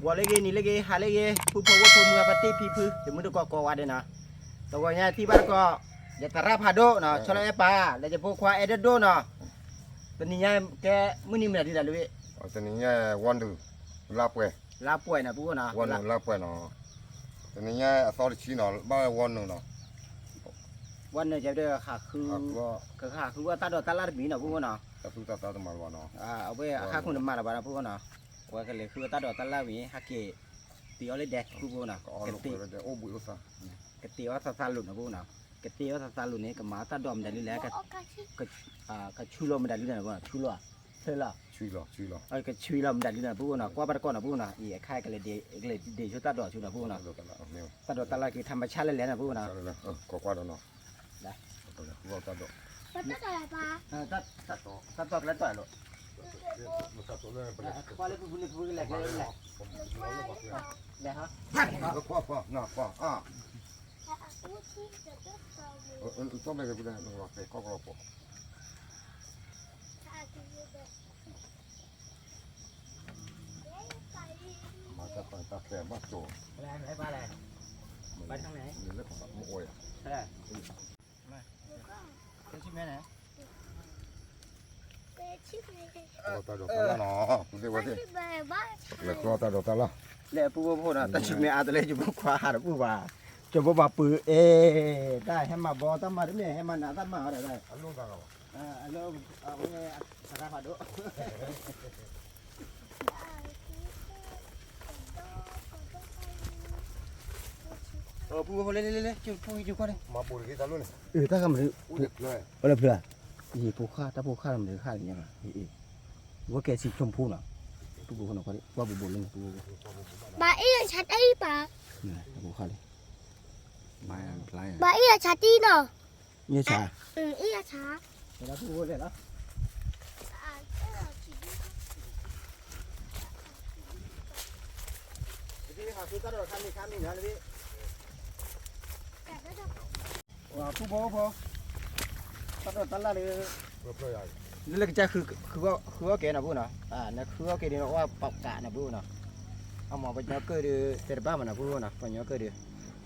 ဝီၤလၢဂ့ၤ နံၤလၢဂ့ၤ ဟါလၢဂ့ၤ ဖုဖိဝဲၢ်ဖိမုၢ်အပှၤတ့ဖံဖု တမုၢ်တကိးကိးဂၤဒဲးနီၤ, တဂီၤညါထံၣ်ဘၣ်တကိး ယသရၣ်ဖးဒိၣ်နီၤ ဆီလၢအဲၣ်ပၢ် လၢယဖိခွါအဲၣ်ဒိၣ်ဒိၣ်နီၤ, တနံၤညါကဲ မုၢ်နံၤမနုၤဒ်လဲၣ်လၢ တနံၤညါ ဝီၤနုာ် လါပှဲၤ, လါပှဲၤနီၤ ပူဖိနီၤ ဝီၤနုာ်လါပှဲၤနီၤ, တနံၤညါ အသီတဆံနီၤ ဘၣ်ဝဲဝီၤနုာ်နီၤ, ဝီၤနုာ်ကဲဒီး ကဃုအီၣ်တၢ်ဒိးတၢ်လၢ်တမံၤနီၤ ပူဖိနီၤ, အဝဲအဃၣ်ခိၣ်န့ၣ်မၤလၢၤဘၣ်နီၤ ပူဖိနီၤ, အဝဲကလဲၤဃုအီၣ်တၢ်ဒိးတၢ်လၢ်ဝံၤ ဟဲက့ၤ တ့အီၤလၢဒဲ ပူဖိနီၤ, ကတ့အီၣ်သးသးလိာ်နီၤ ပူဖိနီၤ, ကတ့အီၣ်သးသးလိာ်န့ၣ် ကမၤတၢ်ဒိးမနုၤလဲၣ် ကဆူလီၤမနုၤလဲၣ် ဆူလီၤ ဖျၢၣ်လီၤ ကဆူလီၤမနုၤလဲၣ် ပူဖိနီၤ, ကွၢ်ဘၣ်တကိးနီၤ ပူဖိနီၤ အံၤအခါကလဲၤဒ့ဆိတၢ်ဒိးဆူနီၤ ပူဖိနီၤ, တၢ်ဒိးတၢ်လၢ်က့ၤ ထးမဆါလဲၣ်လဲၣ်နီၤ ပူဖိနီၤ, ကွၢ်ကွၢ်ဒီးနီၤ တၢ်ဒိး တၢ်ဒိးကလဲၤတီၢ်လီၤ, ကွၢ်လၢပူၤပူၤန့ၣ် ပူၤကလဲၤလဲၤလဲၤ လဲၤဟီ ကွၢ်ကွၢ်နီၤ ကွၢ်အါ တၢ်မ့ၢ်ကပူၤန့ၣ် နကတဲကီၢ်ကီၢ်ပီၤ မၤတၢ်ပာ်တၢ်ဖျဲးဘၣ်ကၠိၤ, မ့ၢ်လၢမအိၣ်ယၤ, တၢ်ဒိးတၢ်လၢ်နီၤ ပူၤသ့ၣ်ဝဲသ့ၣ်, လဲၤဃုအီၣ်တၢ်ဒိးတၢ်လၢ်, လဲၤပူဖိဖိနီၤ တၢ်ဆူမဲအါတလၢ ယဖိခွါဟးတပူၤဘၣ်, ကၠိဖိဘၣ်ပှ့ၤအဲၣ်, တၢ်ဟဲမၤဘီတၢ်မၤတမ့ၢ် ဟဲမၤနးတၢ်မၤအီၤဒီး အလၢအဝဲသရၣ်ဖးဒိၣ် ပူဖိဖိလဲၤလဲၤလဲၤလဲၤ ကၠိဖိကၠိခွါန့ၣ်, မၤဘိးတဂ့ၤတၢ်လီၢ်န့ၣ်, အတၢ်ကမၤဒုး, အိၣ်လၢဖျၢၣ်, ယဖိခွါ တၢ်ဖိခွါမၤဒုးခါလၢညါ, ဝဲကဲဆံးဆိမူနီၤ, ပူဖိဖိနီၤ ကွၢ်ဘိးဘိးလၢန့ၣ် ပူဖိဖိ, ဘၣ်အ့ၣ်ဆါတၢ်အံၤပၢ်, တၢ်ဖိခွါလံ, ဘၣ်အ့ၣ်ဆါတံၢ်နီၤ, အ့ၣ်ဆါ, အ့ၣ်ဆါ, ပူဖိလဲၤလီၤ ပူဖိဖိ, တၢ်ဒိးတၢ်လၢ်လၢ, လၢလၢကစၢ်ဃုအီၣ်က့ၤနီၤ ပူဖိနီၤ, နဃုအီၣ်က့ၤန့ၣ် အဝဲပာ်ကးန့ၣ် ပူဖိနီၤ, အမ့ၢ်ပှၤကညီကၢၢ်ဒီး တဲတဘၣ်မးနီၤ ပူဖိနီၤ ပှၤကညီကၢၢ်ဒီး,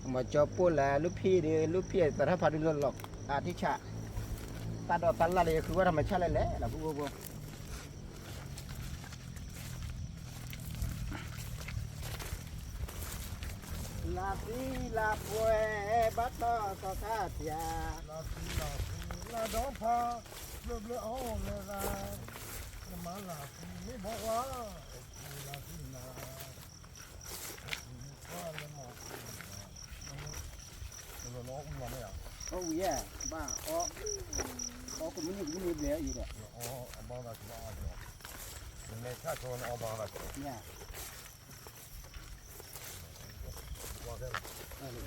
အမ့ၢ်ကၠီပိၢ်လၢ လူၢ်ဖံးဒီး လူၢ်ဖံးသရၣ်ဖးဒိၣ်လၢလီၤ အထံဆး, တၢ်ဒိးတၢ်လၢ်လၢ ဃုဝဲတၢ်မၤဆါလဲၣ်လဲၣ်လီၤ ပူဖိဖိ လၢသံလၢပှဲၤ ဘၣ်တီၢ်ကီၢ်ခါပၠး, လၢသံလၢပှဲၤ လၢဒီဖး ဘျၢဘျၢအီၣ်လၢၤသး, နမၤလၢသံမ့ၢ်ဘီဝါ, လၢသံနၤ, လၢသံမ့ၢ်ဘီဝါလၢမီၢ်သံနၤ, လၢလီၤအီၣ်မ့ၢ်ယါ, အီၣ်ဝံၤယဲ, ဘၣ်အီၣ်, အီၣ်ကမုၢ်နံၤကမုၢ်နံၤဘျဲၣ်အံၤဒီး, အီၣ်အဘၣ်သးကဘၣ်အီၣ်ကီး, နလဲၤဆၣ်ဆိနအီၣ်ဘၣ်သး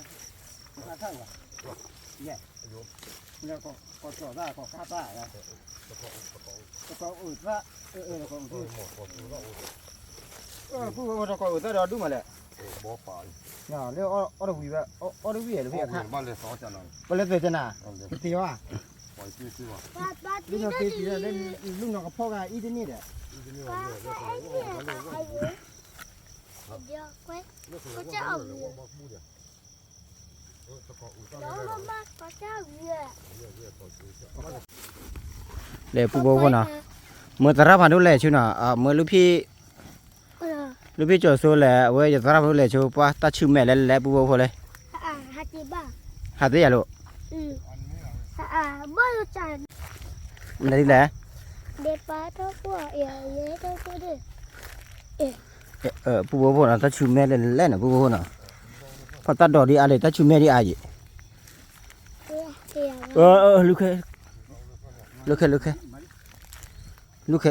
ကီး, ပူဖိဖိတကိးအိၣ်သၣ်ဒီးဒူၣ်မးလဲၣ်, လၢအီၣ်တဝံၤဝဲ, အီၣ်တဝံၤလဲၣ်ဖဲအခါ, ပလဲၤသ့ၣ်တနၤ, ပသ့ၣ်ဝဲ, ဒ်သိးသ့ၣ်တနၤ, လၢလူၢ်နီၢ်ကဖီၣ်ဂၤအံၤတန့ၢ်ဒီး, လဲၤပူဖိဖိနီၤ, မ့ၢ်သရၣ်ဖးဒိၣ်လဲၤဆူနီၤ, မ့ၢ်လူၢ်ဖံး, လူၢ်ဖံးကၠီၤစိလဲၣ် အဝဲယသရၣ်ဖးဒိၣ်လဲၤဆူ ပှၤတၢ်ဆူၣ်မဲာ်လဲၣ်လဲၣ် ပူဖိဖိလဲၣ်, ဟးသ့ယၤလိာ်, မနုၤလဲၣ် ပူဖိဖိနီၤ တၢ်ဆူၣ်မဲာ်လဲၣ်လဲၣ်န့ၣ် ပူဖိဖိနီၤ, ဖီၣ်တၢ်ဒိးဒ်အါလဲၣ် တၢ်ဆူၣ်မဲာ်ဒ်အါယံၤ, လူၢ်ခဲ, လူၢ်ခဲ, လူၢ်ခဲ, လူၢ်ခဲ,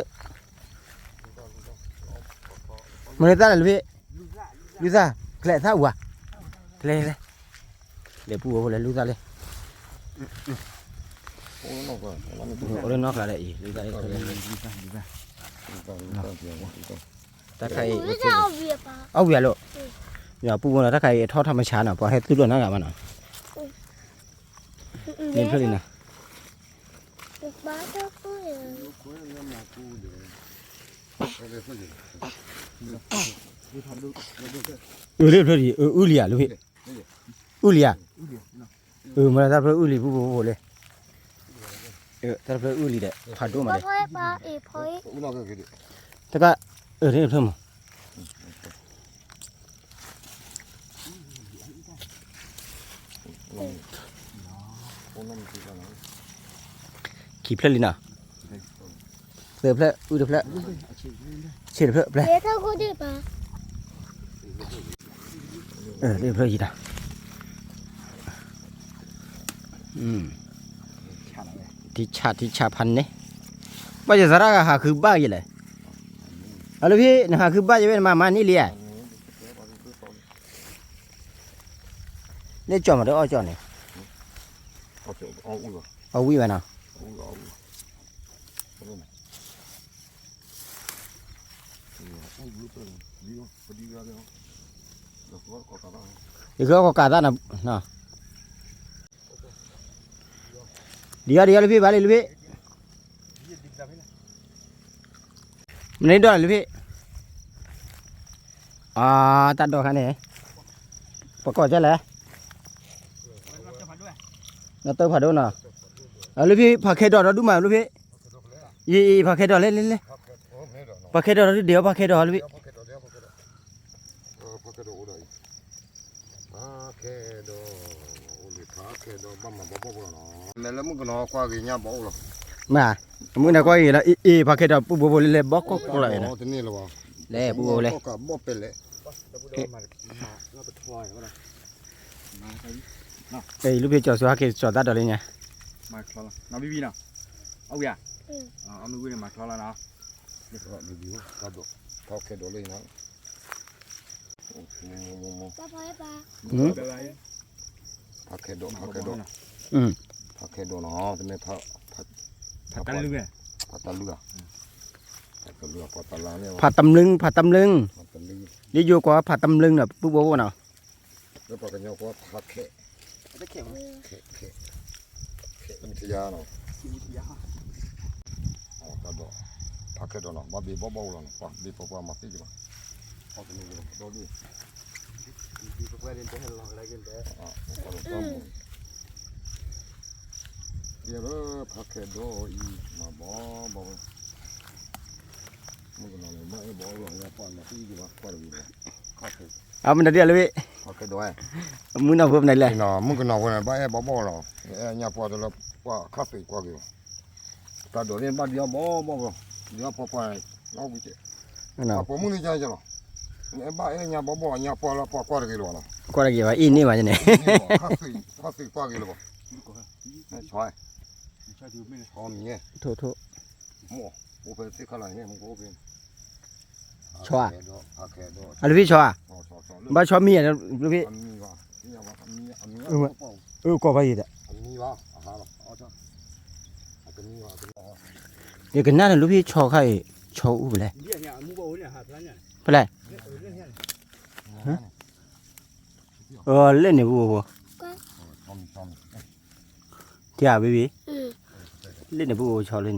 မနုၤသၣ်လဲၣ် လူၢ်ဖံး, လူၢ်သၣ်, ကျဲသၣ်ဝါ, ကျဲလဲၣ်, လဲၤပူဖိဖိလဲၤလူၢ်သၣ်လဲၣ်, အိၣ်လၢနီၢ်ကျါဒီးအံၤ လူၢ်သၣ်, တၢ်ခါအံၤ, အီၣ်ဝံၤအလိာ်, ယပူဖိနီၤ တၢ်ခါအံၤအထီၣ်ထီၣ်မဆါနီၤ ပှၤဟဲသူၣ်ထီၣ်နီတဂၤဘၣ်နီၤ, န့ၣ်ဖျၢၣ်လံနီၤ, အၢ လၢဖျၢၣ်လံ အၢ အုၣ်လံဧါ လၢဖျၢၣ်, အုၣ်လံဧါ, အၢ မ့ၢ်တၢ်ဖျၢၣ်အုၣ်လံ ပူဖိဖိလံ, တၢ်ဖျၢၣ်အုၣ်လံဒီး ဖးဒိၣ်မးဒီး, တကး, အၢ န့ၣ်ဖျၢၣ်မး ခံဖျၢၣ်လံနီၤ, သၢဖျၢၣ်, အုၣ်တဖျၢၣ်, ဆံးတဖျၢၣ်, ပျဲ, ဖျၢၣ်ယံၤတၢ်, ထံဆး ထံဆးဖးန့ၣ်, ဘၣ်ယသရၣ်ဂၤဟးဃုဘၣ်ယလဲၣ်, အလၢဖံ နဟးဃုဘၣ်ယဝဲနမၤမၤန့ၢ်လံဧါ လၢကၠီမးဒီးအီၣ်ကၠီန့ၣ်, အဝံၣ်ဝဲနီၤ, ယဃၢကီၢ်ကးသၣ်နီၤ, ဒံးအီၤဒံးအီၤလၢဖံဘၣ်လံလၢဖံ, မနုၤဒိၣ်လၢဖံ, အ တၢ်ဒိၣ်ခါန့ၣ်, ပကိးကဲလဲၣ်, နတၢ်ဖးဒိၣ်နီၤ, လၢဖံဖးခဲဒီးဒီးဒူၣ်မးလၢဖံ, ယအံၤ ဖးခဲဒီးလဲၣ်လဲၣ်လဲၣ်, ဖးခဲဒီးဒီးဒုးဒဲးအီၤ ဖးခဲဒီးလၢဖံ, ဖးခဲဒီး, မ့ၢ်လၢမုၣ်ကနီၤကွၢ်ဂ့ၤညါဘီအိၣ်လီၤ, မ့ၢ်, မုၣ်ကနီၤကွၢ်ဂ့ၤလီၤ အ့ၣ် ဖးခဲဒီး ပူဖိဖိလၢလဲၤဘီကီၢ်ကီၢ်လီၤ, လဲၤပူဖိလဲၣ်, လၢဖံကၠီၤစိဟဲက့ၤကၠီၤတၢ်ဒီးလၢညါ, မၤချီလီၤ, နီၤဘံဘံနီၤ, အဝံၤဧါ, အမုၢ်ဝံၣ်န့ၣ်မၤချီလီၤနီၤ, ဖးခဲဒီးလၢညါ, ဖးခဲဒီး, ဖးခဲဒီး, ဖးခဲဒီးနီၤ, တမ့ၢ်ဖး, ဖးတၢ်လုၢ်, ဖးတၢ်လုၢ်ဧါ, ဖးတၢ်လုၢ်, ဖးတၢ်လုၢ်, လၢယိၤကွၢ်ဖးတၢ်လုၢ်နီၤ ပူဖိဖိနီၤ, လၢပှၤကညီကွၢ်ဖးခဲ, ခဲ, ခဲ, ခဲမုၢ်ထယါနီၤ, တၢ်ဒီး, ဖးခဲဒီးနီၤ ဘၣ်ဘ့ၣ်ဘီၣ်ဘီၣ်လီၤနီၤ ပှၤဘ့ၣ်ပှၤပှၤမၤသ့ၣ်ကဘၣ်, ဒီး, ယလၢဖးခဲဒီးအံၤ မၤဘီဘီဝဲ, မုၣ်ကနီၤန့ၣ် ဘၣ်အဲၣ်ဘီလီၤ ညါပှၢ်မၤသ့ၣ်ကဘၣ် ကွၢ်တဂ့ၤလီၤ, အမနုၤဒ်လဲၣ်, ဖးခဲဒီး, မုၣ်နီၤဖိမနုၤလဲၣ်, မုၣ်ကနီၤဖိန့ၣ် ဘၣ်အဲၣ်ဘီဘီလီၤ, အဲၣ်ညါပှၢ်တလၢ ပှၢ်ခါသ့ၣ်ကွၢ်က့ၤလီၤ, တၢ်ဒီးန့ၣ်ဘၣ်ဒံးအီၣ်ဘီဘီလီၤ, ဒံးအီၣ်ပှၢ်ကွၢ်, နီၣ်ဝံၤကဲ, အပိာ်မုၣ်န့ၣ်ကဲလီၤ, နအဲၣ်ဘၣ်အဲၣ်ညါဘီဘီ ညါပှၢ်လၢပှၢ်ကွၢ်တဂ့ၤလီၤနီၤ, ကွၢ်တဂ့ၤဘၣ် အ့ၣ်န့ၢ်ဘၣ်န့ၣ်, ခါသ့ၣ်ကွၢ်က့ၤလီၤဘၣ်, ဆီ, ဆီမံၤ, ထိၣ်ထိၣ်, မိၢ်, အိၣ်ဖဲသ့ၣ်ခါလီၤန့ၣ် မ့ၢ်ကအိၣ်ဖဲ, ဆီဧါ, အလၢဖံဆီဧါ, ဘၣ်ဆီမံၤဧါ, လၢဖံ, အၢ ကီၢ်ဘၣ်ယံၤဒီး, ယကနၣ်န့ၣ် လၢဖံဆီခါအံၤ, ဆီအိၣ်ဖဲလဲၣ်, ဖဲလဲၣ်, လၢန့ၣ်ပူဖိ, ထံဧါ ဘံဘံ, လၢန့ၣ်ပူဖိဆီလၢန့ၣ်,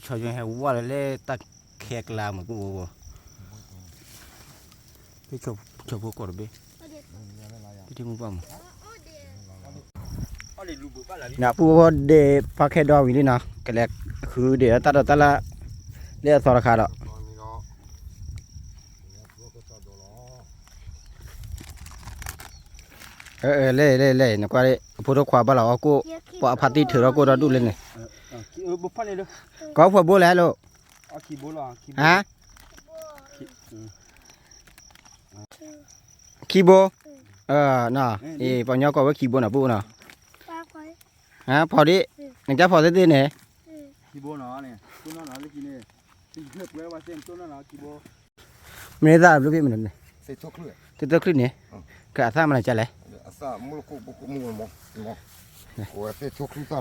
ဆီယဟဲဝါလၢလၢတၢ်ခဲကျါမ့ၢ်ပူဖိ, ဖဲဆီဖိကီၢ်တဘ့ၣ်, ဖဲထံမူပၢ်မး, နပူဖိဒဲးဖးခဲဒီးဝံၤလံနီၤ ကလဲၤဃုဒဲးတၢ်ဒိးတၢ်လၢ် လၢအသီတခါဒီး လဲၤလဲၤလဲၤ နကွၢ် အဖိဒိၣ်ခွါဘၣ်လီၤအီၣ်ကိၣ်, ပှၤအဖါတံၢ်ထုးထီၣ်ကိၣ်ဒီဒူၣ်လၢန့ၣ်, ကီၢ်ဖှီၣ်ဘိလဲၣ်လိၤ, ဟါ, ခံဘိ, ပှၤကညီကိးဝဲခံဘိနီၤ ပူနီၤ, ဖီဒံး, နကဖီသ့ၣ်သ့ၣ်န့ၣ်, မ့ၢ်သၣ်ဘျုးဖံးမနုၤန့ၣ်, သ့ၣ်သၢချံၣ်န့ၣ်, ကသၣ်မနုၤကလဲၣ်, လၢဖံ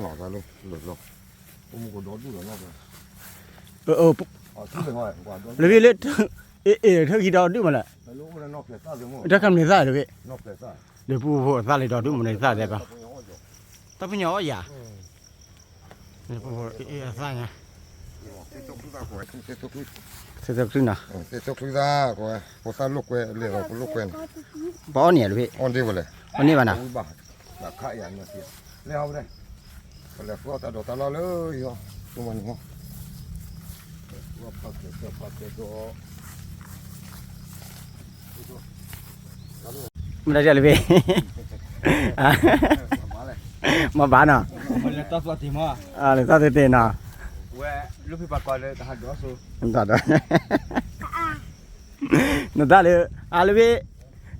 လၢ, အ့ၣ် အ့ၣ် ထၢခံဒီးဒုးမးလၢ တၢ်ခါမနုၤသၣ်တဘ့ၣ် ဒီးပူဖိအသၣ်လၢဒီးဒုးမးန့ၣ်သၣ်သဲဘၣ် တၢ်ပညိၣ်အီၣ်ယၤ အသၣ်ညါ သ့ၣ်သီချုနီၤ သ့ၣ်သီချုသၣ်ကွဲ ဖိသၣ်လိာ်ကွဲလဲၤဒီးဖိလိာ်ကွဲန့ၣ် ပအီၣ်န့ၢ်ဧါတဘ့ၣ် အီၣ်န့ၢ်ဘၣ်နီၤ လဲၤဟီဝဲဒၣ် ပလဲၤဃုအီၣ်တၢ်ဒိးတၢ်လၣ်လၢယီၤ သုမၤန့ၣ်မီၢ် မ့ၢ်တၢ်လၢဘ့ၣ် မ့ၢ်ဘၣ်နီၤ လၢတၢ်သ့ၣ်တ့ၢ်နီၤ နတၢ်လၢ အလၢဘ့ၣ်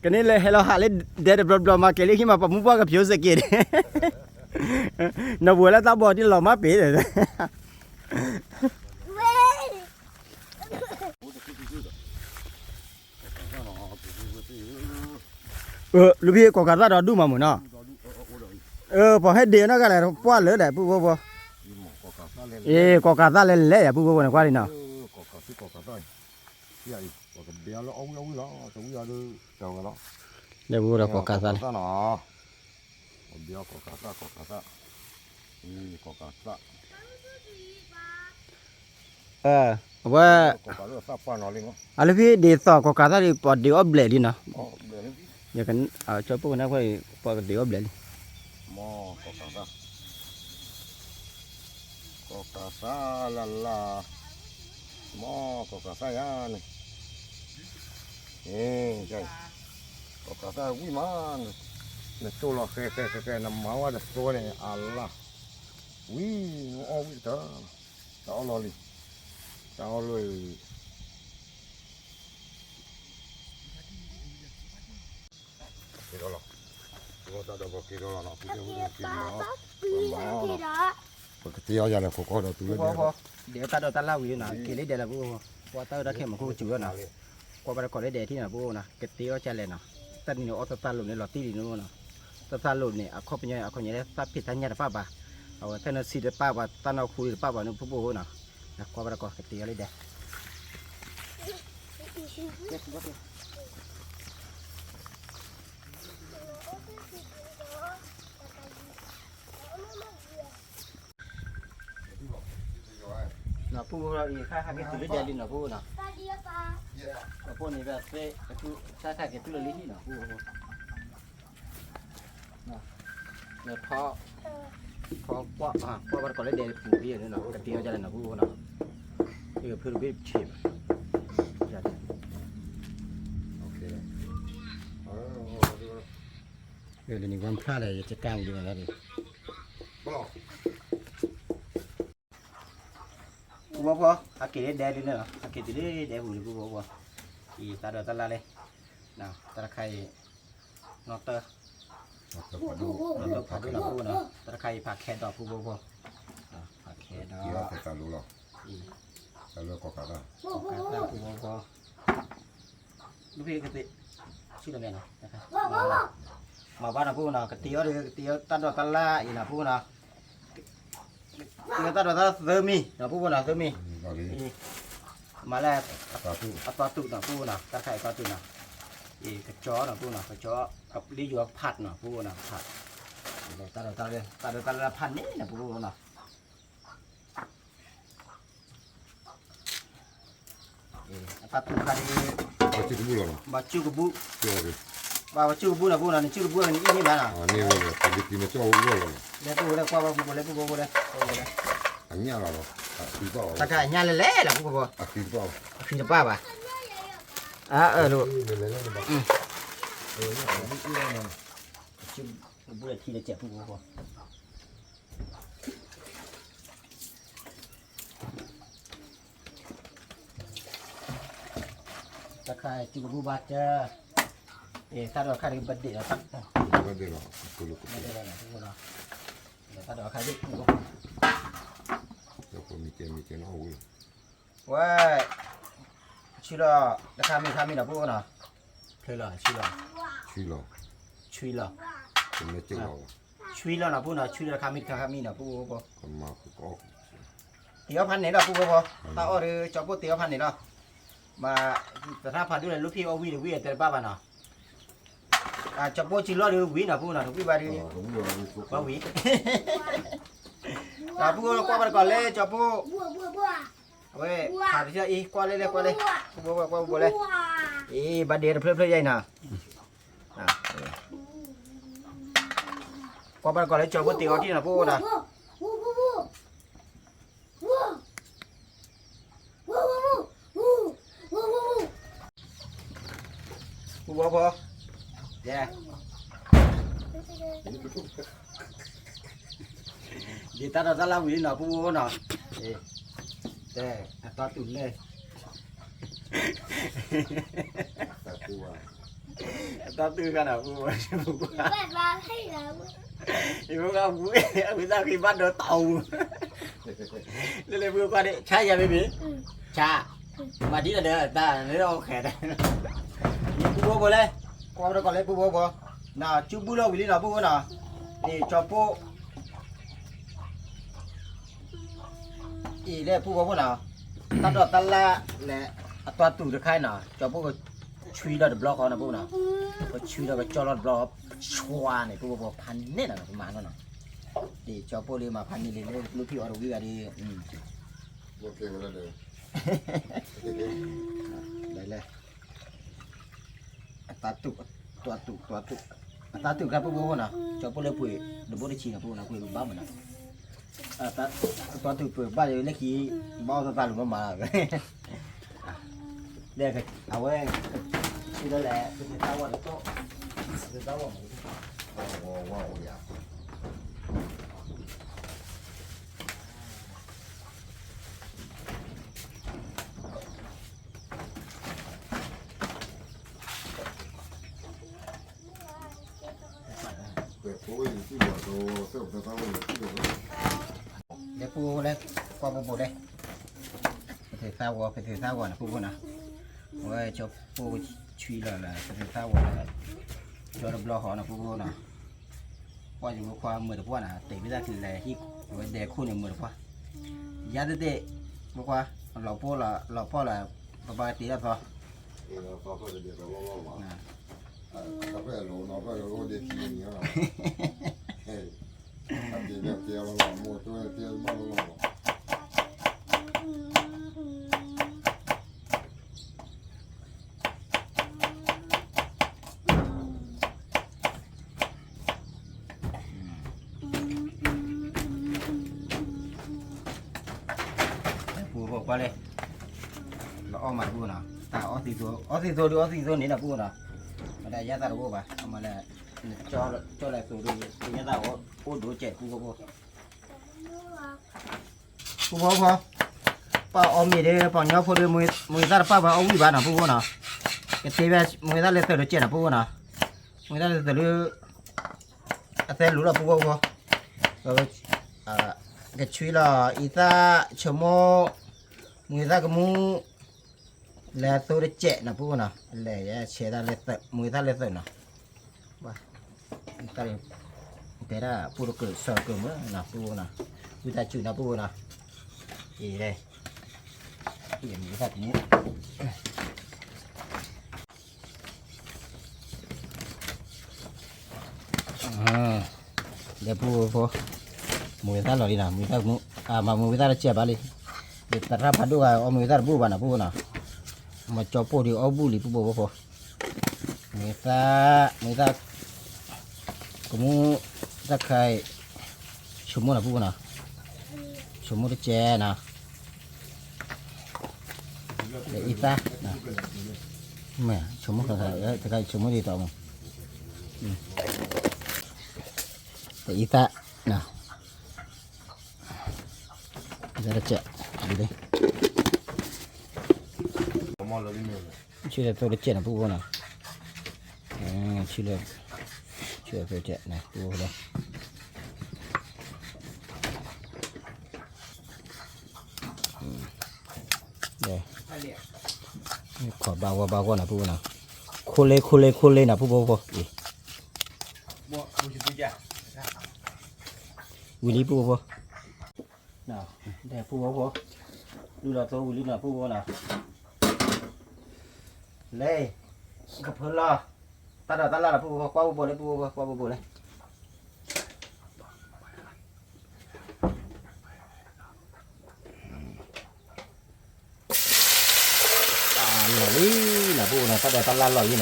ကန့ၣ်လၢဟဲလီၤဟးလၢဒဲတဘျီဘျီမၤကဲၤလံဟံၣ်မး ပှၤမူပှၢ်ကဖျိးစ့ၢ်ကီး နီၢ်ပူၤဝဲလၢတၢ်ဘီဒ်လီၤမၢ်ပ့ၤ လုၢ်ဖံးကိးကးသၣ်ဒီးဒူၣ်မးမုၢ်နီၤ, ပှၤဟဲဒ့းနီၢ်ဂၤလဲၣ် ပှၢ်လၢဒဲး ပုၢ်ဖိဖိ, အ့ ကိးကးသၣ်လဲၣ်လဲၣ်ယၤ ပုၢ်ဖိဖိန့ၣ် ကွၢ်လံနီၤ, လဲၤပူၤဒီးကိးကးသၣ်လဲၣ်လဲၣ်ယၤ ပုၢ်ဖိဒီးကိးကးသၣ်နီၤ အဝဲ အလၢဖဲဒ်သိးကိးကးသၣ်ဒီး ပှၤဒ့းအီၣ်ဘျဲၣ်လံနီၤ, ကၠီပိၢ်ကနၣ်ခွဲး ပှၤကဒ့းအီၣ်ဘျဲၣ်လံ, ကိးကးသၣ်လၢ်လၢ်, မ်ကိးကးသၣ်ယၤန့ၣ်, ကိးကးသၣ်ဝံၣ်မး, နတိၢ်လီၤဃဲဃဲဃဲဃဲ နမၤဝဲတသိန့ၣ် အလၢ်, ဝံၣ် နအီၣ်ဝံၣ်တၢ် တၢ်အီၣ်လီၤလံ, တၢ်အီၣ်လီၤ က့ၤဒီးလီၤ, တၢ်ဒီးပက့ၤဒီးလီၤနီၤ, ပက့ၤဒီးလီၤ, ပက့ၤအီၣ်ယၤန့ၣ် ခိးကီၢ်ဒီးတုၤလၢဒဲး, ဒဲးတၢ်ဒီးတၢ်လၢ်ဝံၤလံနီၤ, က့ၤလၢဒဲးလၢပူၤ, ပှၤတၢ်အၢတၢ်ခဲမုၢ်ခိၣ်ကစူၤလီၤနီၤ, ကွၢ်ဘၣ်တကိးလၢဒဲးထံၣ်နီၤပူၤနီၤ, ကတ့အီၣ်ကလဲၣ်နီၤ, တၢ်နံၤန့ၣ်အီၣ်တၢ်သၣ်လိာ်န့ၣ် လီၤတံၢ်လံနီၤ, တၢ်သၣ်လိာ်န့ၣ် အခီပညီ အခီပညီလၢသၣ်ဖံးတၢ်ညၣ်တပၣ်ဘၣ်, အဝဲသၣ်နၢဆံတပၣ်ဘၣ် သၣ်နီၢ်ခူတပၣ်ဘၣ်န့ၣ် ပူၤပူၤနီၤ, ကွၢ်ဘၣ်တကိး ကတ့အီၣ်လၢဒဲး နီၤပူၤဖိအံၤ ခါဟးက့ၤတုၤလၢဒဲးလံနီၤပူၤနီၤ, အဖိန့ၣ် တၢ်ခါက့ၤတုၤလၢလံဟံၣ်နီၤပူၤဖိ, လၢထီ, ထီကွၢ်, ကွၢ်ဘၣ်တကိးလၢဒဲးပူၤဖဲန့ၣ်နီၤ ကတ့အီၣ်ဒ်လဲၣ်နီၤပူၤဖိနီၤ, ဖုတဘ့ၣ်ဆံးဘၣ်, ဒ်န့ၣ် ဝဲဖျါလဲၣ် ယကကၢ်မဒုးနီၤ, ပူၤဖိဖိ, ဟးက့ၤလၢဒဲးလံန့ၣ်လီၤ, ဟးက့ၤတုၤလၢဒဲးပူၤလံပူၤဖိဖိ, အံၤတၢ်ဒီးတၢ်လၢ်လံ, တၢ်တခါအံၤ, နီၢ်တၢၢ်, နီၢ်တၢၢ်ဖးဒိၣ်နီၤပူၤနီၤ, တၢ်တခါအံၤဖးခဲဒီးပူၤဖိဖိ, ဖးခဲဒီး, တၢ်လၢကိးကးသၣ်, ကိးကးသၣ်ပူၤဖိဖိ, ဆူၣ်လီၤမဲာ်နီၤ, မၤဘၣ်နီၤပူၤနီၤ ကတ့အီၣ်ဒီး ကတ့အီၣ်တၢ်ဒီးတၢ်လၢ်အံၤနီၤပူၤနီၤ, ကတ့အီၣ်တၢ်ဒီးတၢ်လၢ်သၢမံၤနီၤပူၤဖိနီၤ သၢမံၤ, မၤလၢ အတီၢ်တူာ်နီၤပူၤနီၤ တၢ်တခါအံၤတီၢ်တူာ်နီၤ, အံၤကကၠီနီၤပူၤနီၤ ကကၠီ လၢယွၤဖးနီၤပူၤနီၤ ဖး, တၢ်ဒီးတၢ်လၢ် တၢ်ဒီးတၢ်လၢ်ဖးန့ၣ်နီၤပူၤနီၤ အတၢ်တူၢ်ခါဒ် ဘၣ်စုကဘူၣ်လီၤနီၤ, ဘၣ်စုကဘူၣ်, ဘၣ်ဘၣ်စုကဘူၣ်နီၤပူၤနီၤ နစုကဘူၣ်န့ၣ်အံၤန့ၣ်ဘၣ်နီၤ, လဲၤပူၤဝဲလၢကွၢ်ဘၣ်ပူၤဖိလဲၣ်ပူၤဖိဖိလဲၣ်, အညၣ်လီၤလီၤ, တၢ်ခါအညၣ်လဲၣ်လဲၣ်လီၤပူၤဖိဖိ, အဃံတပၣ်ဘၣ်, အဃံတပၣ်ဘၣ်, အအၢလိၤ, စုကဘူၣ်လၢထံလၢကဲးပူၤဖိဖိ တၢ်ခါစုကဘူၣ်ဘၣ်တၢ်, တၢ်ဒီးခါဒ်ဘၣ်ဒ့းလီၤ, ဘၣ်ဒ့းလီၤ, တၢ်ဒီးခါဒ်, ဝဲ, ဆူလီၤ, တခါမ့ၢ်ခါမ့ၢ်နီၤပူၤနီၤ, ချ့လီၤ, ဆူလီၤ, ဆူလီၤ, ဆူလီၤနီၤပူၤနီၤ ဆူလီၤတခါမ့ၢ်တခါမ့ၢ်နီၤပူၤဖိ တ့အီၣ်ဖးန့ၣ်လီၤပူၤဖိဖိ, တၢ်အီၣ်ဒီးကၠီပိၢ်တ့အီၣ်ဖးန့ၣ်လီၤ, မၤ သရၣ်ဖးဒိၣ်လၢ လူဖံးအီၣ်ဝံၣ်တဝံၣ်အတဲတဘၣ်ဘၣ်နီၤ, ကၠီပိၢ်စံလီၢ်ဒီးဝံၤနီၤ ပူနီၤ တဝံၣ်ဘၣ်ဒီး ဘၣ်ဝံၤ, ဒီးပူကွၢ်ဘၣ်တကိးလၢကၠီပိၢ်, အဝဲ ဖးတဆၢအံၤ ကွၢ်လဲၣ်လဲၣ်ကွၢ်လဲၣ်, ပူဘိဘိကွၢ်ပူဘိလဲၣ်, အံၤ ဘၣ်ဒ့တဖျၢၣ်ဖျၢၣ်ယါအံၤနီၤ, ကွၢ်ဘၣ်တကိးလၢကၠီပိၢ်တ့အီၤထံၣ်နီၤ ပူနီၤ ပူဘိဖိ, ယဲ, ဒ်တၢ်ဒီးတၢ်လၢဝံၤလံနီၤ ပူဘိနီၤ, တဲ, အတီတူာ်လဲၣ်, အတီတူာ်ခါနီၤ ပူဘိ, ယဖိကဝံၤ အဝံသးဃံဘၣ်ဒီးတီအူ, လၢလၢပူကွၢ်န့ၣ် ဆါယၤမ့မ့ၢ်, ဆါ, မၤဒ်လဲၣ်ဒီးတၢ်လၢအီၣ်ခဲ, ပူဘိဖိလဲၣ်, ကွၢ်ဘၣ်တကိးလၢပူဘိဖိ, နကၠူဘူၣ်လီၤဝံၤလံနီၤ ပူဘိနီၤ, န့ၣ်ကၠီပိၢ် အံၤလၢပူဘိဖိနီၤ, တၢ်ဒီးတၢ်လၢလဲၤ အတီတူာ်တခါနီၤ ကၠီပိၢ်ကဆှံလီၤတဘျီဃီနီၤ ပူနီၤ, ကဆှံလီၤကကၠီလီၤတဘျီ ဆှါန့ၣ် ပူဘိဖိဖးန့ၢ်နီၤ ပမၤနီၤနီၤ, ဒ်ကၠီပိၢ်လံမၤဖးန့ၢ်လံလၢလူဖံးအီၣ်တဝံၣ်ဂၤဒီး လဲၤလဲၤ အတၢ်တူာ် တူာ်တူာ် တူာ်တူာ် အတၢ်တူာ်ခါပူဖိနီၤ ကၠီပိၢ်လၢပှ့ၤ တဘိတဆံနီၤ ပူနီၤ ပှ့ၤဘၣ်မးနီၤ, အတၢ်တူာ်ပှ့ၤဘၣ်လၢခံ ဘၣ်အီၣ်တၢ်တၢ်လူၤမးမးလီၤ, လၢအဝဲ ဆံလၢလဲၣ် ပသ့သၣ်ဝီတတီၢ် ပသ့သၣ်ဝီမး ဝီဝီအိၣ်ယၤ လဲၤပူလဲၣ် ကွၢ်ပူပူလဲၣ်, ပသ့သၣ်ဝီ ပသ့သၣ်ဝီနီၤ ပူဖိနီၤ, အဝဲကၠီပိၢ်ဆှံလီၤလၢ ပသ့သၣ်ဝီလၢ ကၠီတဘျီဃီနီၤ ပူဖိနီၤ, ကွၢ်ယဖိခွါမုာ်တပှၢ်နီၤ တဲာ်ဝံသးကလဲၤဟံၣ် အဝဲဒဲခိၣ်န့ၣ်မုာ်တပှၢ်, ယါသ့ၣ်သ့ၣ် ဖိခွါ လီၤပှီၢ်လီၤ လီၤပှီၢ်လီၤ ပဘၣ်တ့ထီၣ်သီ ပူဖိကွၢ်လဲၣ်, လီၤအီၣ်မးပူနီၤ, တၢ်အီၣ်သံသိ အီၣ်သံသိဒီးအီၣ်သံသိန့ၣ်နီၤပူနီၤ, မ့ၢ်ဒၣ်ယါသးတအိၣ်ဘၣ် အမၤလၢ ကၠီလဲၤသိးဒီး ယါသးအိၣ်ဒိၣ်စဲးပူဖိဖိ ပူဖိဖိ, ပှၤအီၣ်မ့ၤဒီး ပှၤကညီဖိဒီး မူၤသၣ်တပာ်ဘၣ်အီၣ်ဝံၣ်ဘၣ်နီၤ ပူဖိနီၤ, ကတ့ဝဲ မူၤသၣ်လၢသုးတကဲးနီၤ ပူဖိနီၤ, မူၤသၣ်လၢသုးလၢ အသဲလူၤလီၤပူဖိဖိ, ကဆှံလီၤ အံသၣ်ဆိမိၣ်, မူၤသၣ်ကမူၣ် လၢသိတကဲးနီၤ ပူဖိနီၤ, လဲၤယဲဆဲးတၢ်လၢသုး မူၤသၣ်လၢသုးနီၤ တဲဒၣ်ပူတကၢၢ်စီၤတကၢၢ်မ့ၢ်နီၤ ပူဖိနီၤ, ဝံသးစူၤနီၤ ပူဖိနီၤ, အံၤလဲၣ်, အံၤမူၤသၣ်တန့ၣ် ဒီးပူဖိ, မူၤသၣ်လီၤလံနီၤ မူၤသၣ်မူၤ, အမၤမူၤသၣ်တကဲးဘၣ်လံ, ဒီးသရၣ်ဖးဒိၣ်ဂၤအီၣ်မူၤသၣ်တဘူၣ်ဘၣ်နီၤ ပူဖိနီၤ, မ့ၢ်ကၠီပိၢ်ဒီးအီၣ်ဘူၣ်လံ ပူဖိဖိဖိ, မူၤသၣ်, မူၤသၣ်, ကမူၣ်, သၣ်ခါအံၤ, ဆိမိၣ်နီၤ ပူဖိနီၤ, ဆိမိၣ်တကဲးနီၤ ဒီးအံသၣ်, မ့ၢ်ဆိမိၣ်ခါခါ, တခါဆိမိၣ်ဒ်သိးမး, ဒီးအံသၣ်, အံသၣ်တကဲး, ဒ်လဲၣ်, ဆူလဲၣ်သိတကဲးနီၤ ပူဖိနီၤ, ဆူလဲၣ်, ဆူလဲၣ်သိတကဲးနီၤ ပူဖိလီၤ. ခိးဘၣ်ဂီၢ်ဘၣ်ဂီၢ်နီၤ ပူဖိနီၤ, ခိလ့ခိလ့ခိလ့နီၤ ပူဖိဖိ, ဝံၤလံ ပူဖိဖိ, ဒီးပူဖိဖိ, လုၢ်လီၤသိဝံၤလံနီၤ ပူဖိနီၤ, လဲၤ, ကဖၢလီၤ, တၢ်ဒိးတၢ်လၣ်လီၤ ပုၢ်ဖိ ကွၢ်ဘိဘိလဲၣ် ပုၢ်ဖိ ကွၢ်ဘိဘိလဲၣ်. လီၤလံနီၤ ပုၢ်ဖိနီၤ တၢ်ဒိးတၢ်လၣ်လီၤလံနီၤ.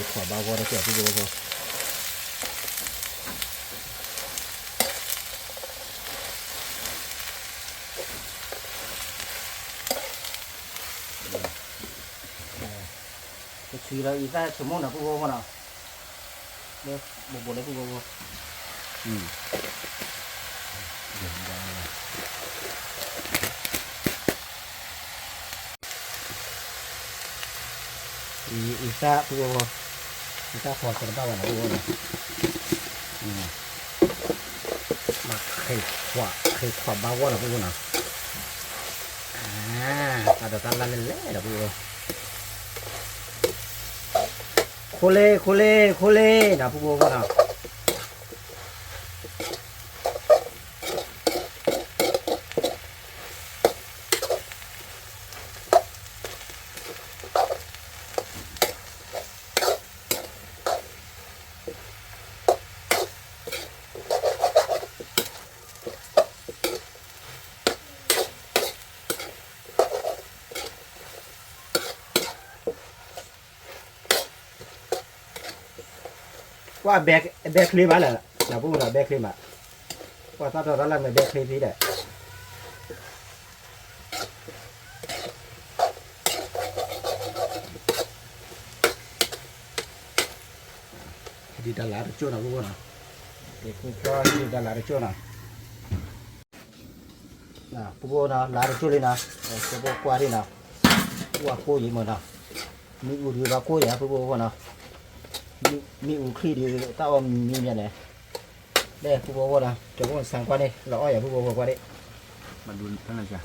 ခွးဘၣ်ဂီၢ်တကဲး ပုၢ်ဖိဖိ. ကဆံးလီၤအံၤ သၣ်ဆိမိၣ်နီၤ ပုၢ်ဖိဖိနီၤ. လၢဘိးဘိးလၢ ပုၢ်ဖိဖိ. အံၤသၣ် ပုၢ်ဖိဖိ, အံၤသၣ်ခွးကဲတဘၣ်ဘၣ်နီၤ ပုၢ်ဖိနီၤ. မၤ ဃ့ခွးဘၣ်ဂီၢ်နီၤ ပုၢ်ဖိနီၤ. တၢ်ဒိးတၢ်လၣ်လဲၣ်လဲၣ်ဒီး ပုၢ်ဖိ. ခိၣ်လ့ ခိၣ်လ့ ခိၣ်လ့နီၤ ပုၢ်ဖိဖိနီၤ. ကွၢ်ဘဲချ့မးလၢ နၢ်ပူၤဒီးဘဲချ့မး, ကွၢ်တၢ်ဒိးတၢ်လၣ်မ့ၢ်ဘဲချ့ဖံဒီး ဒ်တၢ်လၢတကၠိၢ်နီၤ ပုၢ်ဖိနီၤ, ဒ်တၢ်လၢတကၠိၢ်နီၤ. ပုၢ်ဖိနီၤ လၢတကၠိၢ်လံနီၤ, ကၠိဖိကွၢ်ဒံးနီၤ, ကွၢ်ကိၢ်ယံၤမ့ၢ်နီၤ, မ့ၣ်အူဒုးဘၣ်ကိၢ်ယံၤ ပုၢ်ဖိဖိနီၤ, မ့ၣ်အူချံဒုးတၢ်အီၣ်မံၤမံၤန့ၣ်, လၢပုၢ်ဖိဖိနီၤ ကၠိဖိစၢ်ကွၢ်န့ၣ် လီၤအီၣ်ယၤ ပုၢ်ဖိဖိကွၢ်ဒံး, မၤဒူဖဲလဲၣ်က,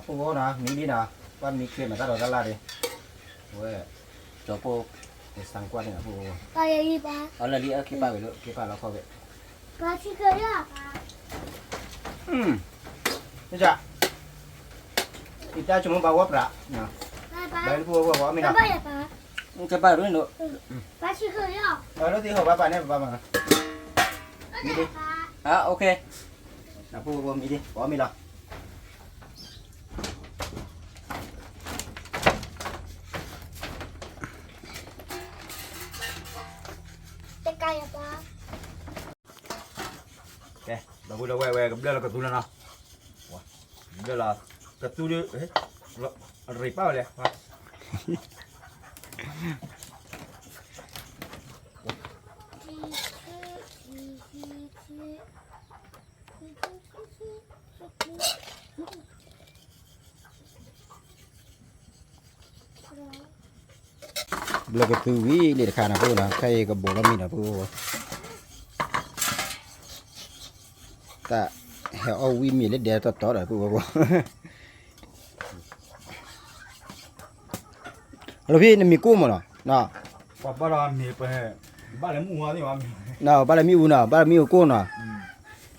ပုၢ်ဖိနီၤ မံဒံးနီၤ, ကွၢ်မံချ့မးတၢ်ဒိးတၢ်လၣ်ဒံး, ဝဲ, ကၠိဖိ, စၢ်ကွၢ်န့ၣ် ပုၢ်ဖိ, အီလၢလံ အက့ၤပာ်ဝဲလၢ က့ၤပာ်လီၤခီၣ်ဝဲ, ပှၤဆံကၢယီၤ, အံၤတၢ်ဆိကမိၣ်ဘၣ်ဝဲပြး, ဘၣ်လၢပုၢ်ဖိဝဲပှၤအီၣ်မ့ၤနီၤ, ကဲဘၣ်ရူၢ်န့ၣ်, ပှၤဆံကၢယီၤ, လၢသ့ၣ်ဟီၣ်ဘၣ်ပာ်န့ၣ် ပဘၣ်မၤနီၤ, မံဒံး, ပုၢ်ဖိမံဒံး ပှၤအီၣ်မ့ၤလီၤ. ကဲ, ဒီပုၢ်ဒီဝဲၢ်ဝဲ ကဘျၢၣ်လီၤကသူလီၤနီၤ, ကဘျၢၣ်လီၤ, ကသူဒုး, ရ့ပာ်ဝဲလဲၣ်, ဘျၢၣ်ကသူဝံၤလံတခါနီၤ ပုၢ်ဖိနီၤ, ခဲအံၤကဘိးလီၤမံနီၤ ပုၢ်ဖိ, တၢ်ဟဲအီၣ်ဝံၣ်မ့ၤလၢဒဲတီတီဒီး ပုၢ်ဖိဖိ, လီၤဖံ နမံၤကိၢ်မးနီၤ, ဘၣ်လၢမ့ၣ်အူနီၤ, ဘၣ်လၢမ့ၣ်အူကိၢ်နီၤ,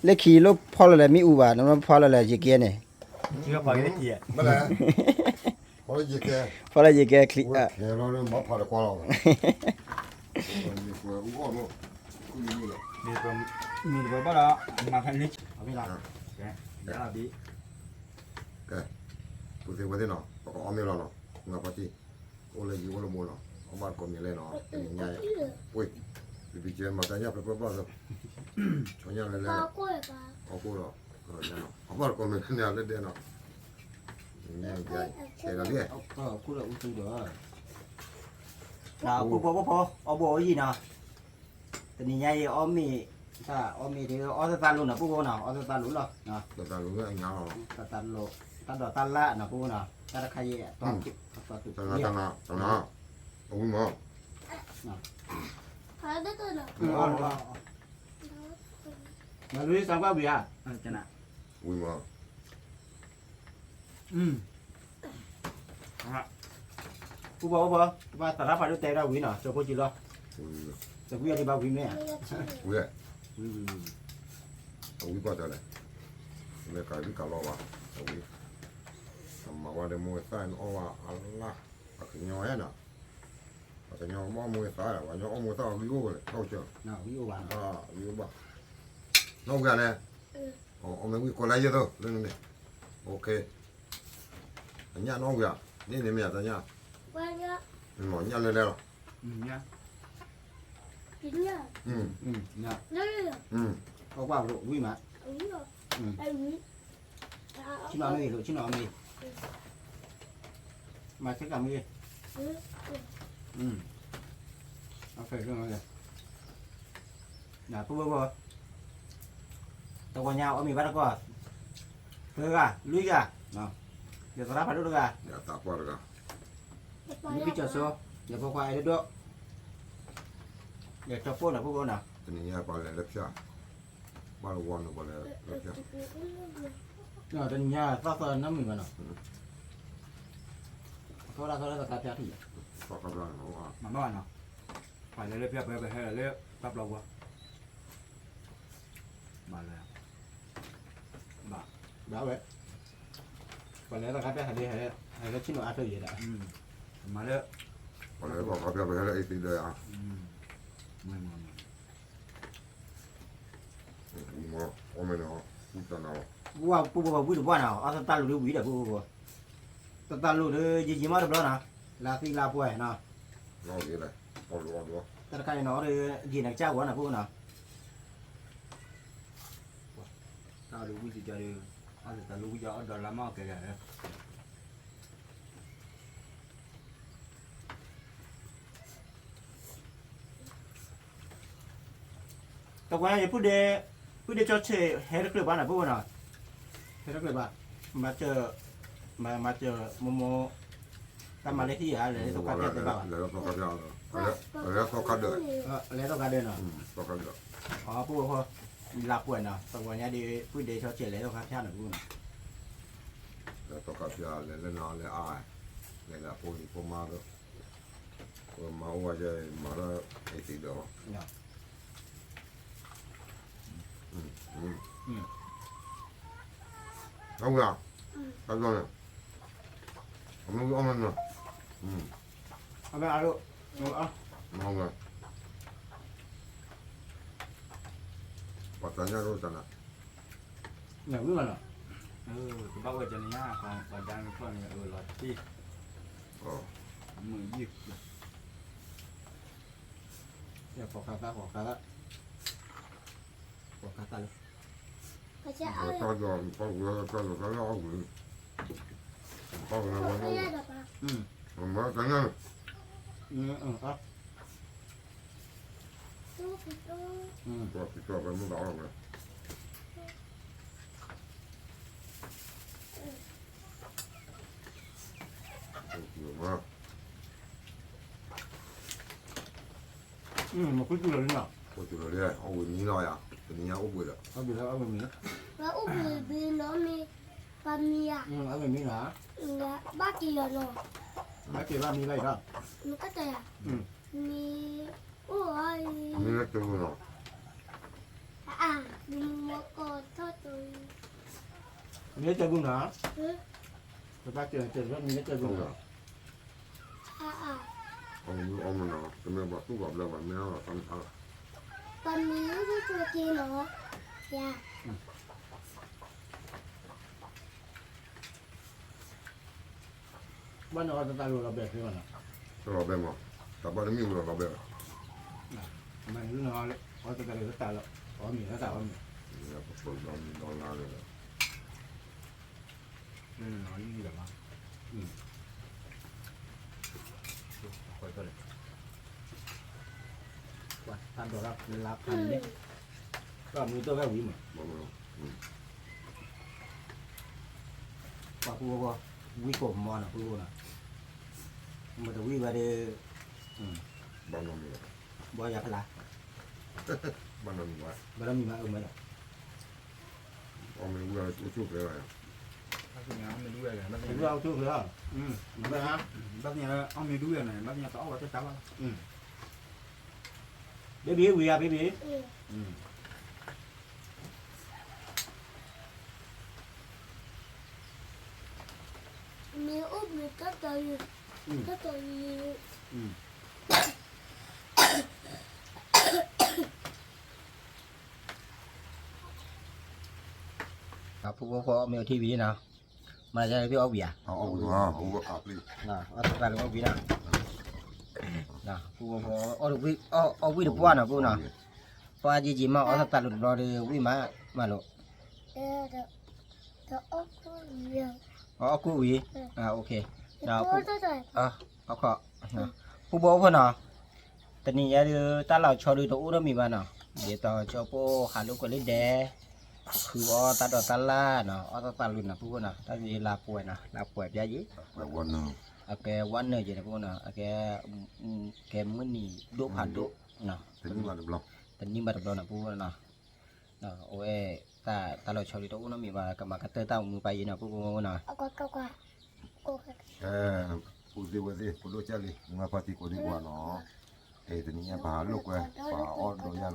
လၢခံလိၣ်ဖီလီၤလၢမ့ၣ်အူဘၣ် နမ့ၢ်ဖီလီၤလၢယကဲန့ၣ်, ဖီလၢယကဲချံ, မ့ၢ်တဘၣ်ဒီး, မၤဖဲန့ၣ်, ကဲ, ပူၤသ့ဝဲသ့ၣ်နီၤ ပကအီၣ်မ့ၤလီၤနီၤ, ငါဖီတံၢ်, အိၣ်လၢယံၤအိၣ်လၢမိၢ်နီၤ, အီၣ်ဘၣ်တကိးမ့ၤလဲၣ်နီၤ, တနံၤညါအံၤ, ဝ့ၢ်, ပပံကဲမၤတၢ်ညၣ်ဖဲပၢၢ်ဘၣ်သိး, ဆီညၣ်လဲၣ်လဲၣ်, အီၣ်ကိၢ်ဒီး, အီၣ်ဘၣ်တကိးမ့ၤဖဲန့ၣ်လၢဒဲနီၤ, တနံၤညါအံၤ, ဆဲးဒီးလံ, ပုၢ်ဖိဖိ အီၣ်ဘိအီၣ်ယံၤနီၤ တနံၤညါအံၤ အီၣ်မ့ၤ, တၢ်အီၣ်မ့ၤဒ်အီၣ်သးသးလိၤနီၤ ပုၢ်ဖိနီၤ, အီၣ်သးသးလိၤလီၤ, တၢ်ဒိးတၢ်လၣ်နီၤ ပုၢ်ဖိနီၤ, တၢ်တခါအံၤ, အဝံၤမး, မၤလၢစၢ်ကွၢ်ဝံၤဧါ, ဝံၤမး, ပူဘီပူဘီ, တဘၣ်သရၣ်ဖးဒိၣ်တဲဝဲဒၣ်ဝံၤနီၤ, ကၠီဖိကံလီၤ, တဝံၤအီၤဒံးဘၣ်ဝံၤမ့ၢ်ဧါ, ဝံၤ, အဝံၤကွၢ်တၢ်လဲၣ်, မ့ၢ်ကၤဒုၣ်ကၤလီဘၣ်, အဝံၤ, အမၤဝဲဒီးမိၢ်သၣ်န့ၣ်အီၣ်ဝဲအလၣ်, ပှၤကညီဟဲနီၤ, ပှၤကညီဘၣ်အီၣ်မိၢ်သၣ်, ပှၤကညီအီၣ်မိၢ်သၣ်အီၤဂံၢ်အိၣ်ဝဲလဲၣ်, ထီၣ်ကစၢၢ်, ဂံၢ်အိၣ်ဘၣ်, ဂံၢ်အိၣ်ဘၣ်, နီၢ်ဝံၤလဲၣ်, အီၣ်မ့ၢ်ဝံၤကိးလၢယဲၢ်သိးလၢန့ၣ်, အညၣ်နီၢ်ဝံၤဧါ, န့ၣ်န့ၣ်မ့ၢ်တၢ်ညၣ်, ညၣ်လဲၤလဲၤလီၤ, အီၣ်ကွၢ်ဝံၤမး, ဆ့ၣ်နီၤမ့ၢ်ဂ့ၤ, ဆ့ၣ်နီၤမ့ၢ်ဂ့ၤ, မၤဆ့ၣ်ကၤမ့ၢ်ဂ့ၤ, ပူဘီပူဘီ, တဂီၤညါအီၣ်မ့ၤဘၣ်တကီၢ်, သၢဂၤလွံၢ်ဂၤ, ယသရၣ်ဖးဒိၣ်တဂၤ, ယသးပှၢ်တဂၤ, မ့ၢ်ကစၢ်စိ, ယဖိခွါအဲၣ်ဒိၣ်, ယထီၣ်ပိၢ်နီၤ ပူဘီနီၤ, တနံၤညါပှၤလဲၤလၢဖၠၣ်, ဘၣ်လၢဝီန့ၣ်ပှၤလဲၤလၢဖၠၣ်, တနံၤညါသီသီနီတမံၤဘၣ်နီၤ, သီဒၣ်သီဒၣ်သီခါဖၠၣ်ထံၣ်, မၤဘၣ်နီၤ, ပှၤလဲၤလၢဖၠၣ်ပှဲၤပဟဲလၢတၢ်ပျီပူၤ ဘၣ်လၢ, ဘၣ်, ဘၣ်ဝဲ, ပှၤလဲၤသီခါဖၠၣ်ဟဲလၢ, ဟဲလၢဆ့ၣ်နီၤအါထီၣ်ယဲဒၣ်, မၤလၢ, ပှၤလဲၤသီခါဖၠၣ်ပဟဲလၢအ့သံဒၢယါ, ဝံၤပူဘီပူဘီဝံၤတဘျီနီၤ, အီၣ်သတၢ်လိၤဒ်ဝံၤဒီးပူဘီ, သတၢ်လိၤဒီးယံာ်ယံာ်မးတဘျီနီၤ, လါသံလါပှဲၤနီၤ, တၢ်တခါအံၤနီၤ အီၣ်ဒီးယံာ်နကစၢ်ဂီၤနီၤ ပူဘီနီၤ, တၢ်ဒီးဝံၤတကဒီး, အီၣ်သတၢ်လိၤဝံၤကဒီး အီၣ်ဒီးလါမးကဲဂၤ တဝဲယပုၢ်ဒ့, ပုၢ်ဒ့ကၠီဆ့းဟဲတကျၢၤဘၣ်နီၤ ပူဘီနီၤ, ဟဲတကျၢၤဘၣ်, မၤစၢၤ, မၤစၢၤမိၢ်မိၢ်, တၢ်မၤလၢဟံၣ်ဧါ လဲၤလၢသီခါဖၠၣ်သ့ဘၣ်ဘၣ်, လဲၤသီခါဒၢး, လဲၤသီခါဒၢးနီၤ, ပူဘီဖိ, လါပှဲၤနီၤ တဝဲညါဒီး ပုၢ်ဒ့ကၠီဆ့းလဲၤသီခါဖၠၣ်နီၤ ပူဘီနီၤ, လဲၤသီခါဖၠၣ်လဲၤလၢနၤလဲၤအါ, လဲၤလၢအဖိလံၤဖိမါဒီး ပမၤအိၣ်ဝဲယဲမၤလၢအ့သံဒၢး, အဝဲ, တၢ်ဘျီန့ၣ်, အမ့ၢ်အီၣ်မ့ၢ်နီၤ, အမ့ၢ်အါ, အဝဲ, ပှၤတၢ်ညၣ်ရိၣ်တၢ်နၤ, နဝံၤဘၣ်နီၤ, ကဘၣ်ဝဲကန့ၣ်ညါ, ပှၤဒါနဖျီၣ်န့ၣ် အၢၣ်လီၤတ့ၢ်, မုာ်ယုၢ်, ပှၤခါသၣ်, ပှၤခါသၣ်, ပှၤခါသၣ်လၢ, တၢ်ဒီးတၢ်ဝဲတၢ်ဒီးတၢ်လၢအီၣ်ဝံၤ, တၢ်ဝဲဝဲ, မၤတၢ်ညၣ်န့ၣ်, ပှၤကံၢ်ကီၢ်ဖဲမုၢ်ဂၤအီၣ်ဝဲ မၤ, မၤခူသူၣ်လီၤလံနီၤ, ခူသူၣ်လီၤလံ, အီၣ်ဝံၤမံလီၤယၤ, တနံၤညါအိၣ်ဘှံးဒီး, အီၣ်ဘှံးလီၤ, အီၣ်ဝံၤမံ, ပှၤအိၣ်ဘှံးဘ့ၣ်နီၤမ့ၢ်, ပှၤမံယၤ, အီၣ်ဝံၤမံနီၤ, ဘၣ်က့ၤလီၤနီၤ, ဘၣ်က့ၤဘၣ်မံဘၣ်အံၤဒီး, နကတၢၢ်ယၤ, မ့ၢ်အိၣ်အီၤအံၤ, မ့ၢ်လၢတဘူနီၤ, အါ, မ့ၢ်မကီၢ်ထီၣ်တ, မ့ၢ်လၢတဘူနီၤ, ပဘၣ်ကၢၤကၢၤမ့ၢ်လၢတဘူနီၤ, အါ, အီၣ်မ့ၢ်နီၤ, တမ့ၢ်ဘၣ်သူၣ်ဘၣ်ဘျၢဘၣ်မ့ၢ်အီၣ်ဘၣ်တၢ်မ့ၢ်အါလီၤ, ပမ့ၢ်လၢတက့ၤနီၤ, ယၤ ဘၣ်န့ၣ်အီၣ်တၢ်လိၤလီၤဘဲၣ်သ့ဘၣ်နီၤ, တလီၤဘဲၣ်မး, တၢ်ဘၣ်တမ့ၢ်ဝဲလီၤဘဲၣ်ဘၣ်, မ့ၢ်လၢနအီၣ်တၢ်လိၤတၢ်လီၤ, အီၣ်မ့ၤလၢတၢ်အီၣ်မ့ၤ, ပှၤဒီမံၤဒီလါလၢ, တၢ်ဒိးလၢလါဖးန့ၣ်, ပှၤမုၢ်တိၢ်ဂဲၤဝံၤမး, ပှၤဖိဝဲ, ဝံကိးမီၤနီၤ ဖိဝဲနီၤ, မတဝံဘၣ်ဒီး, ဘၣ်နီတမံၤ, ဘၣ်ယၤဖျါ, ဘၣ်နီတမံၤဘၣ်, ဘၣ်နီတမံၤမးအၢမးဒီး, အီၣ်မ့ၢ်ဝံၤအီၤဆိၣ်ဆိၣ်ကျဲဘၣ်ယၤ ဘၣ်သ့ၣ်ညါအီၣ်မ့ၤဒူဝဲလဲၣ်, ဘၣ်သ့ၣ်ညါ, ဘၣ်သ့ၣ်ညါအီၣ်မ့ၤဒူဝဲလဲၣ်, ဘၣ်သ့ၣ်ညါတအီၣ်ဝဲတၢ်တၢ်ဘၣ်လီၤ, baby ဝံၤဧါ baby, မ့ၢ်အိၣ်မ့ၢ်တၢ်တၢ်, တၢ်တၢ်, ဖုဖိဖိအီၣ်မ့ၤအိၣ်ထံၣ်ဝံၤ, မၤယၤဖံအီၣ်ဝံၤဧါ, အီၣ်သးလၢအီၣ်ဝံၤနီၤ, ဖုဖိဖိအီၣ်ဝံၤတပှၢ်နီၤ ဖုဖိနီၤ, ပှၤယံာ်ယံာ်မးအီၣ်သးလိၤတဘျီဒီးဝံၤမး, မးလိၤ, အီၣ်ကိၣ်ဝံၤ, ဖုဖိဖိနီၤ, တနံၤညါဒုး တၢ်လီၤဆီဒုးတအိၣ်နီတမံၤဘၣ်နီၤ, ဒ်သိးကၠီပိၢ်ဟးလိာ်ကွဲလၢဒဲး, ဃုအီၣ်တၢ်ဒိးတၢ်လၢ်နီၤ, အီၣ်သးလိၤနီၤ ဖုဖိနီၤ, တၢ်လၢလါပှဲၤနီၤ, လါပှဲၤပျၢ်ယံၤ, အကဲဝါနၢၤယံၤနီၤ ဖုဖိနီၤ, အကဲ, ကဲမုၢ်နံၤဒိၣ်ဖးဒိၣ်, တနံၤဘၣ်တဘျီနီၤ ဖုဖိနီၤ, အဝဲ, တၢ်လီၤဆီဒုးတအိၣ်နီတမံၤဘၣ် ကမၤကတၢၢ်တၢ်အိၣ်မူပၢ်ယံၤနီၤ ဖုဖိနီၤ ပူၤသ့ဝဲသ့ၣ် ပဒိၣ်ကၢ်လံ မုၢ်ဂၢ်ဖါတံၢ်ကိးဒံကိးဂၤနီၤ, တနံၤညါပဟးလိာ်ကွဲ, ပဟးအီၣ်ဒိးယၤလီၤ တဘျီအိၣ်ဘှံးယၤလီၤနံၤညါနီၤ, ဘၣ်ဒိလၢဒိၣ်လၢ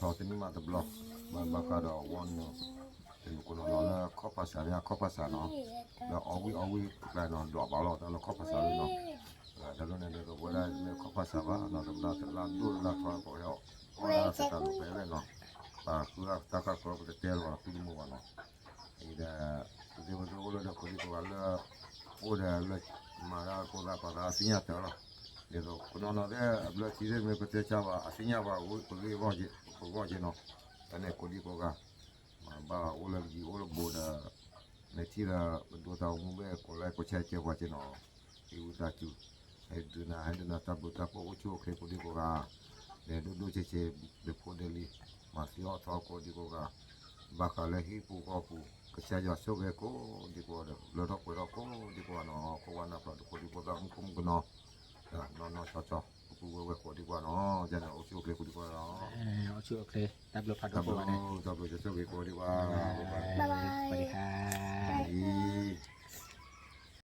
ထီ တနံၤမးတဘျီ, ဘၣ်ဘၣ်ဃးဒီးဝီနုာ်, တနံၤကိးနီၤလီၤလၢခီၣ်ဖးစးန့ၣ် ခီၣ်ဖးစးနီၤ, လၢအီဝံၣ်အီဝံၣ်တကျါနီၤ ဒွးဘၣ်လီၤတၢ်လၢခီၣ်ဖးစးလံနီၤ, တၢ်ဒိၣ်န့ၣ်ဒ်သိးပဝဲဒၣ်လၢခီၣ်ဖးစးဘၣ်နီၤ တဘျီတလါဒိၣ်တလါထီ ပဝဲအီၣ်ဒၣ်တၢ်တၢ်လိာ်ဖဲလဲၣ်နီၤ, ပဃုအတၢ်ခၣ်ဃၢပတတဲလီၤ ပတဃုတမုာ်ဘၣ်နီၤ အံၤဒီး, ပသ့ၣ်ဝဲသ့ၣ်အိၣ်လၢဒီးကိးဒံကိးဂၤလၢ, အိၣ်ဒီးလၢ, မၤတၢ်ဖိသၣ်ပှၤသးအသ့ၣ်ညါတၢ်လီၤ, ဒ်သိးပနီၢ်နီၢ်သ့ၣ် အဘျၢထံသ့ၣ်မ့ၢ်ပတဲဆါဘၣ် အသ့ၣ်ညါဘၣ် ပဂ့ၢ်ပဂီၢ်က့နီၤ, တၢ်န့ၣ်ကိးဒံကိးဂၤ, မၤဘၣ်အိၣ်လၢယံၤအိၣ်လၢဘူးဒီး, နထံၣ်ဒီးပဒိသးအိၣ်မူဘ့ၣ်ကိးလၢကိးဆၢကဲပှၤက့နီၤ, ဟံးဝံသးစူၤ, ဟဲဒုးနၤ ဟဲဒုးနၤတၢ်ဘျုးတၢ်ဖှိၣ်အိၣ်ဆူၣ်အိၣ်ချ့ကိးဒံကိးဂၤ, လဲၤဒိၣ်ဒိၣ်ဆံးဆံး, ဒုးဖိဒဲးလံ, မၤသံအီၣ်ထီကိးဒံကိးဂၤ, ဘၣ်ဃးလၢဟံၣ်ပူၤဃီပူၤ, ကစၢ်ယွၤဆိၣ်ဂ့ၤကိးဒံကိးဂၤဒီး ဘျၢထီၣ်ပှဲၤထီၣ်ကိးဒံကိးဂၤနီၤ ခိၣ်ဝါနၢ်ပျီဒုးကိးဒံကိးဂၤ မူခိၣ်မူကနီၤ, နီၢ်နီၢ်ဆီဆီ, ပပုၢ်ဝဲၢ်ဝဲကိးဒံကိးဂၤနီၤ ကန့ၣ်အိၣ်ဆူၣ်အိၣ်ချ့ကိးဒံကိးဂၤနီၤ အိၣ်ဆူၣ်အိၣ်ချ့, တၢ်ဘျုးဖးဒိၣ်ကိးဂၤန့ၣ်, တၢ်ဘျုးဆိၣ်ဂ့ၤကိးဒံကိးဂၤ, ဘၣ်ဘၣ်, စဝၤစဒံခါ, အံၤ